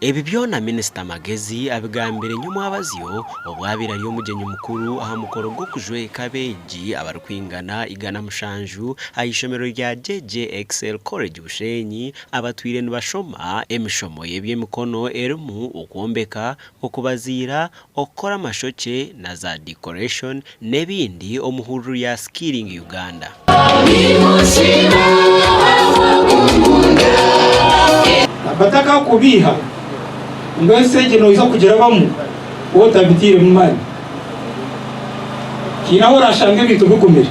Ebi byona Minisita Magezi abigambire nyomwabazyo obu abaire ari omugyenyi mukuru aha mukoro gw'okujweka abeegi abarikwingana 107 aha ishomero rya JJXL College Bushenyi abatwire nibashoma emishomo y'eby'emikono erimu okwombeka, okubaziira, okukora amashokye na za decoration n'ebindi omu hururu ya Skilling Uganda. Batakakubiiha ngu ensi egi noija kugirabamu waaba otabitairemu maani. Haine ahu oraashanga ebintu bigumire,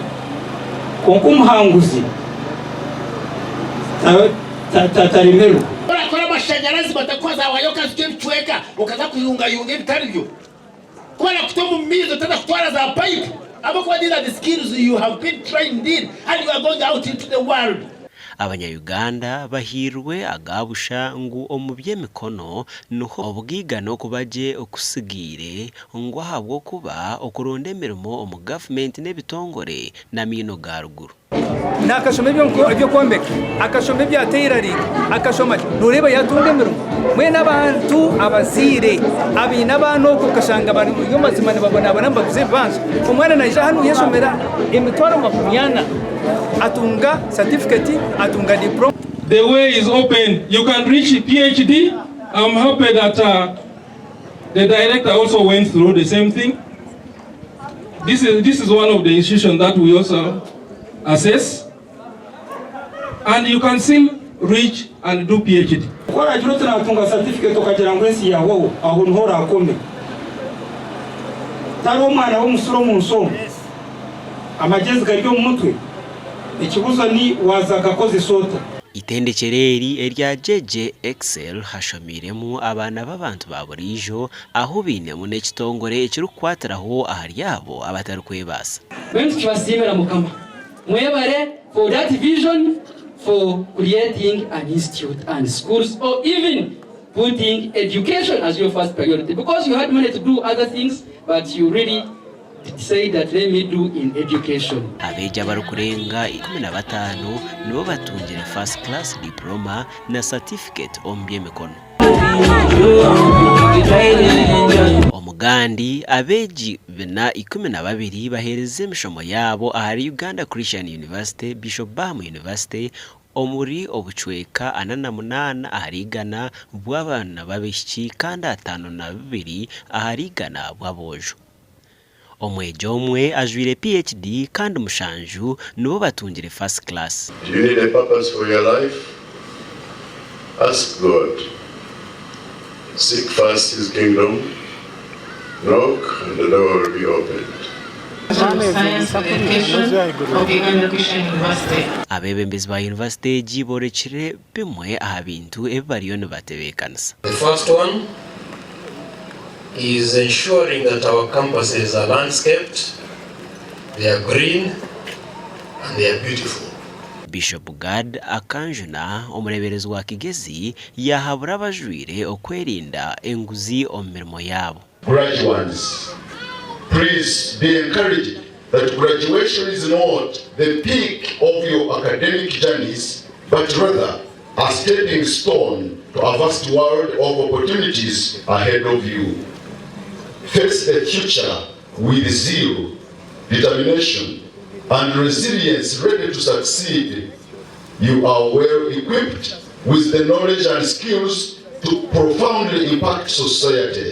kwonka omuhanguzi taremerwa. Orakora amashanyarazi batakuha za waya okazuka ebicweka okaza kuyungayunga ebitari byo. Ku barakuta omu maizi otaza kutwara za pipe ahabw'okuba these are the skills you have been trained in and you are going out into the world. Abanya-Uganda bahairwe aga busha ngu omu by'emikono niho obugaiga n'okuba gye okutsigaire ngu ahabw'okuba okuronda emirimo omu gavumenti n'ebitongore n'amaino ga ruguru. Naakashoma eby'okwombeka, akashoma ebya tailoring, akashoma ki, nooreeba yaatunga emirimo. Mbwenu abantu abazaire abaine abaana okwo okashanga bari omu mazima nibabonabona nibaguza ebibanja, omwana naija hanu yeshomera emitwaro 40 atunga satifiketi, atunga diploma. The way is open, you can reach PhD, I'm happy that the director also went through the same thing. This is, this is one of the institutions that we also assess. And you can still reach and do PhD. Ku oraagira oti naatunga satifiketi okagira ngu ensi yaahwaho, aho niho oraakome. Tihariho mwana w'omusura omu nsi omu. Amagyezi gari omu mutwe. Ekibuuzo ni waaza kugakozesa ota? Itendekyero eri erya JJ Excel hashomiiremu abaana b'abantu ba buriijo ahu bainemu n'ekitongore ekirikukwatiraho ahari abo abatarikwebaasa. Mbwenu tukibasiimira Mukama. Mwebare for that vision for creating an institute and schools or even putting education as your first priority because you had money to do other things but you really said that let me do in education. Abeegi abarikurenga 15 nibo batungire First Class Diploma na Certificate omu by'emikono. Omugandi, abeegi bina 12 baheerize emishomo yaabo ahari Uganda Christian University, Bishop Baham University omuri obucweka 48 ahari igana bw'abaana b'abaishiki kandi 52 ahari igana bw'aboojo. Omwegi omwe ajwaire PhD kandi mushanju nibo batungire First Class. Do you need a purpose for your life? Ask God. Seek first his kingdom, knock and the door will be opened. Abeebembezi ba yunivasite egi boorekire bimwe aha bintu ebi bariyo nibatebeekanisa. The first one is ensuring that our campuses are landscaped, they are green and they are beautiful. Bishop Gad Akanjuna, omureeberezi wa Kigezi yaahabura abajwaire okwerinda enguzi omu mirimo yaabo. Graduands, please be encouraged that graduation is not the peak of your academic journeys but rather a stepping stone to a vast world of opportunities ahead of you. Face the future with zeal, determination, and resilience ready to succeed. You are well equipped with the knowledge and skills to profoundly impact society.